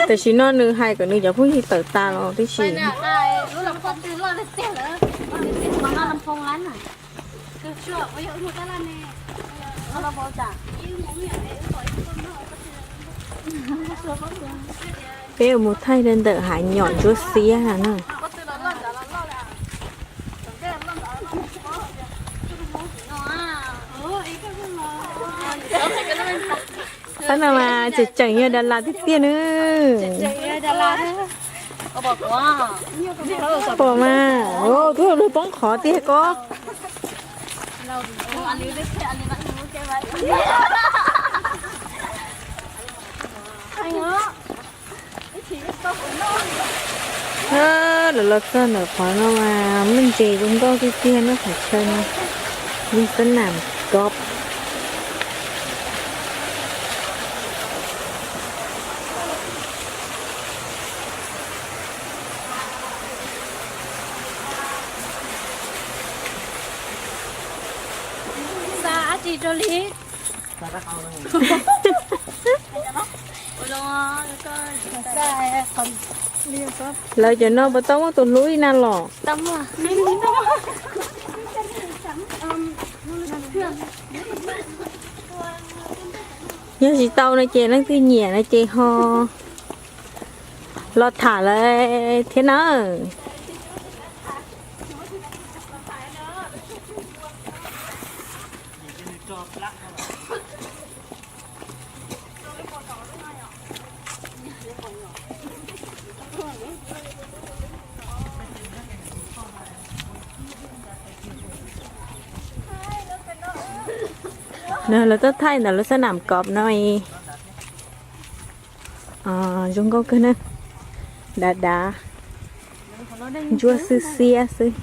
Tam sim no nws hais kom nws cov phooj ywg tawm tas los tib si. Peb mus thaij ntawm hav nyom ntsuab xiab na. Qhov no mas tseem tseem yog Das Las tiag tiag na. Pom mas, twb luag poob qhov tiag ko. Lawv los txog ntawm qhov no mas muaj ntses zoo nkauj tiag tiag na, qhov chaw no, vi xab nam kov. Xav dab tsi rau li? Lawv cov no puas tau muaj tus hlub li na los? Yog tsis tau no ces leej twg nyiam no ces ho los tham lawv thiab na. Nws lawv tuaj thaij ntawm lub xab nam kov no. Zoo nkauj kawg na, dav dav, ntsuab xwb xiab xwb.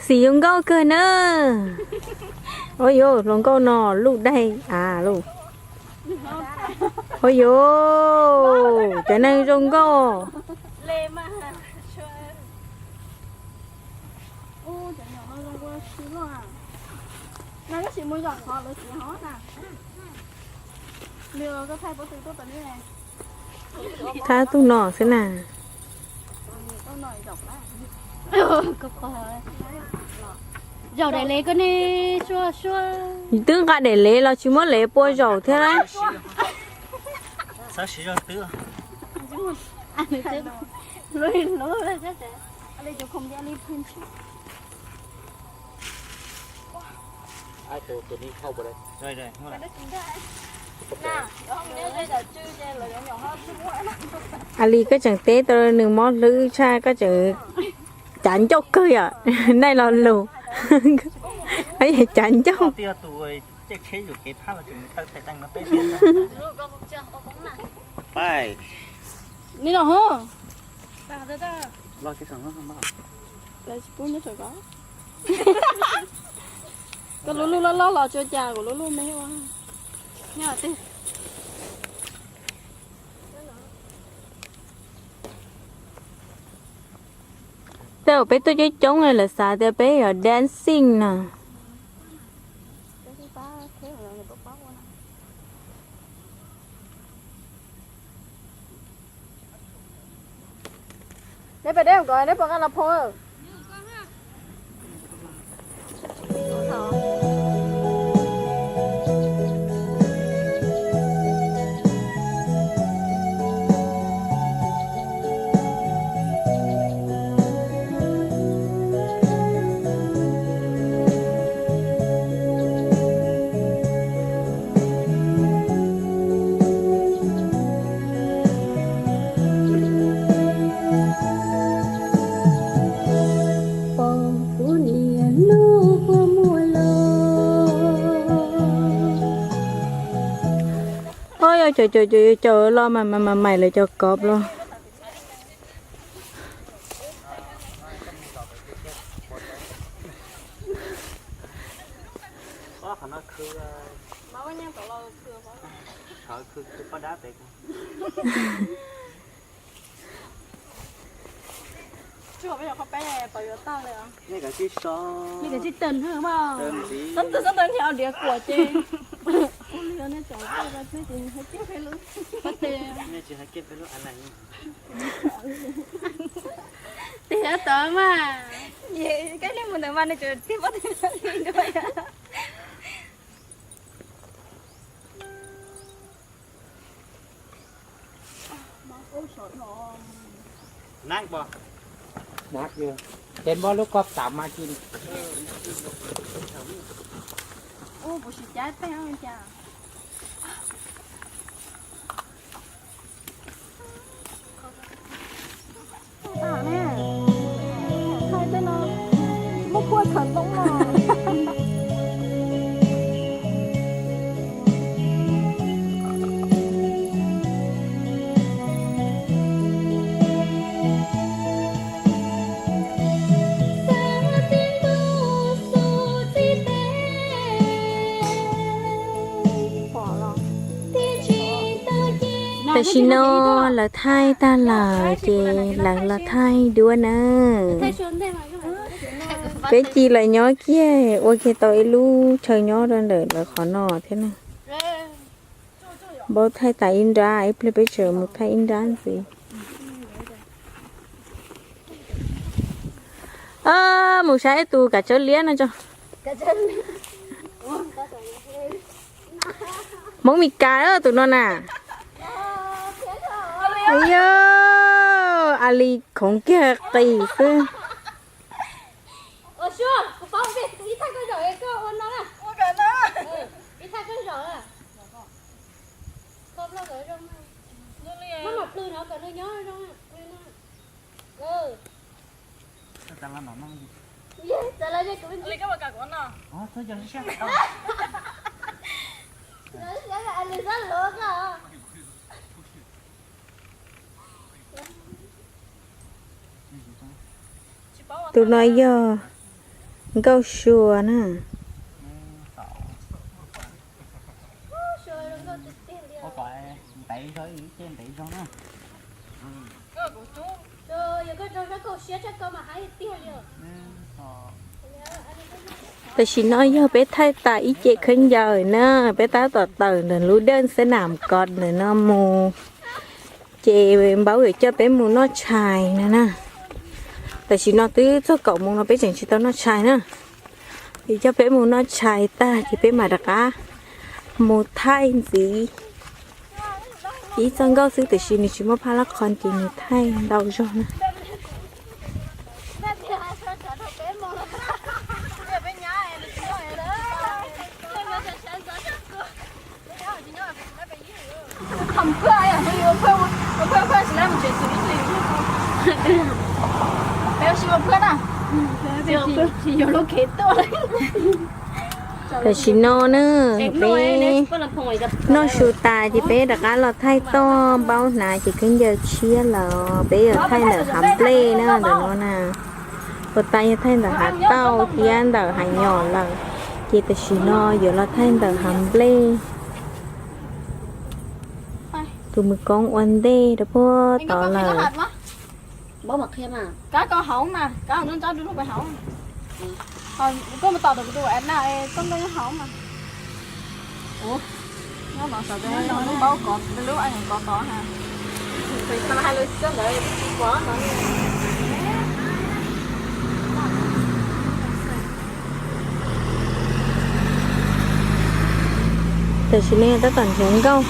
Xim zoo nkauj kawg na. Ua yuav hluas nkauj no luj daig av lauj. Ua yuav cov neeg zoo nkauj. Thab tus no xwb na. Zaum daim lev ko ne, sua sua. Twb nqa daim lev los tsis muab lev pua zaum thiab. Ali, koj tseem teb tau nws mob hlwb tshaj, koj tseem cav ncauj kawg yom. Nais lo lus, cav ncauj. Ni no ho. Koj lub lub loj loj los tsuas cas kuv lub lub me ua. Tej zaum peb tuaj coob coob lawv xav tias peb yog dancing no. Neb pem deb ko neb puas nqa los phoo? Oj, yog caum caum caum caum los mas mas mas maim lawv cov kov los. Tiag tod mas, kab li mus ntawd mas nws tseem tiag pob tw li dua. Nag pom, nag, ces muab lub koj tam mas ci. Ua puas sim cav tej cas. Thaij tej no, muab phua txhawm toob no. Tam sim no lawv thaij tag lawm ces lawv los thaij duab na. Peb cia li los nyob kiag ua kiag tau ib lub chaw nyob rau ntawm lawv qhov no thiab na. Npau thaij tas ib nrab, ib pliag peb tseem mus thaij ib nrab ntxiv. Mus saib tus kav tsawb liab no tso. Hmoob Mes Kas tus no na. Yog, a li khoov kiag qis xwb. Tus no yog nkauj sua na. Tam sim no yog peb thaij tas ib ce khaub ncaws na, peb tab tom tawm ntawm lub dej xab nam kos ntawm no mus, ces npaub yuav coj peb mus noj tshais no na. Tam sim no twb txog kaum moos no peb tseem tsis tau noj tshais na. Yuav coj peb mus noj tshais tag ces peb mam rov qab mus thaij ntxiv. Ib txoj nkauj xwb tiam sis nws tsis muaj phaj lab qhov ces nws thaij ntau zog na. Tam sim no na, peb noj su tas ces peb rov qab los thaij toj npaub hnav ces khaub ncaws tshiab lawm, peb yuav thaij ntawm hav nplej na ntawm no na. Puas tas yog thaij ntawm hav tauj thiab ntawm hav nyom lawm, ces tam sim no yuav los thaij ntawm hav nplej. Tus mwv koob ua ntej rau puag tod lawm. Tam sim no tab tom nrhiav nkauj.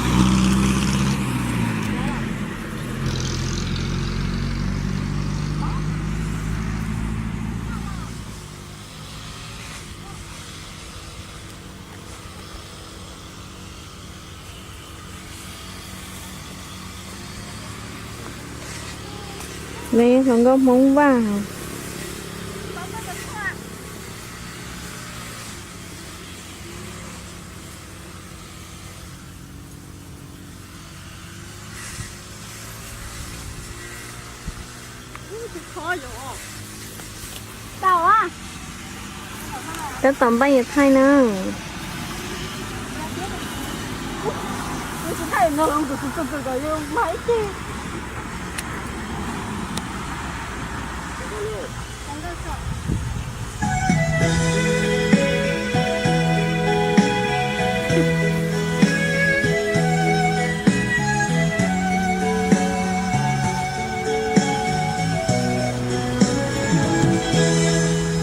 No yog hluas nkauj Hmoob Vaj. Tab tom npaj yuav thaij na.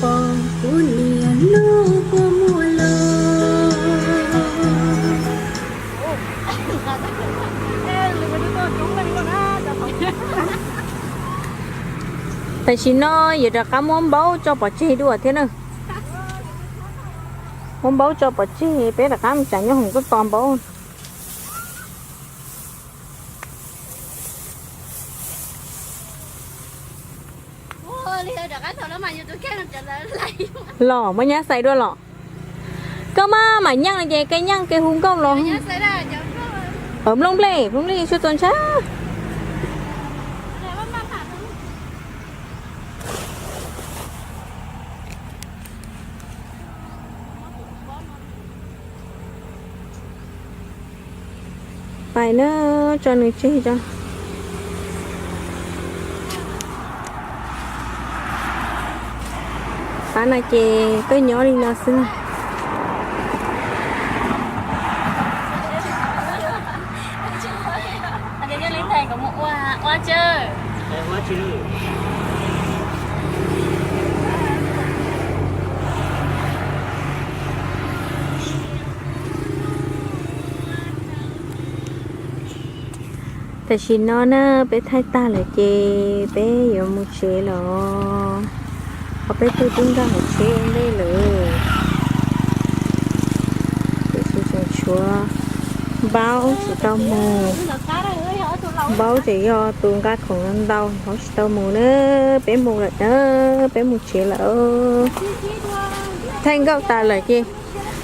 Pom kuv niam lub kua muag los. Tam sim no yuav rov qab muab npaub tso pov tseg dua thiab na. Muab npaub tso pov tseg, peb rov qab mus tsev nyob hauv tuaj tos npaub. Los muab nyab xais dua los. Koj maj mam nyeej no ces koj nyeej kev hu nkauj los. Nplooj nplej, nplooj nplej tsuas txaus ntshai. Pais na, tso nws tseg tso. Qab no ces tuaj nyob li no xwb na. Tam sim no na, peb thaij tag lawm ces peb yuav mus tsev los. Ho peb twb twb nkag hauv tsheb ua ntej lawm. Tiam sis tseem tshuav npaub tsis tau mus. Npaub tseem yog tus nqa khoom ntau, npaub tsis tau mus na. Peb mus lawm na, peb mus tsev lawm. Thaij nkauj tas lawm ces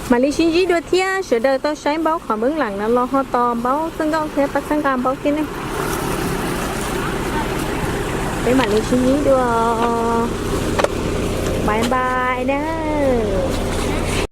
mam li sib ntsib dua thiab. Sawv daws tau saib npaub qhov npeb lam no los ho tos npaub txij nkauj thiab pab txhawb nqa npaub thiab ne. Peb mam li sib ntsib dua. Bye bye nawb.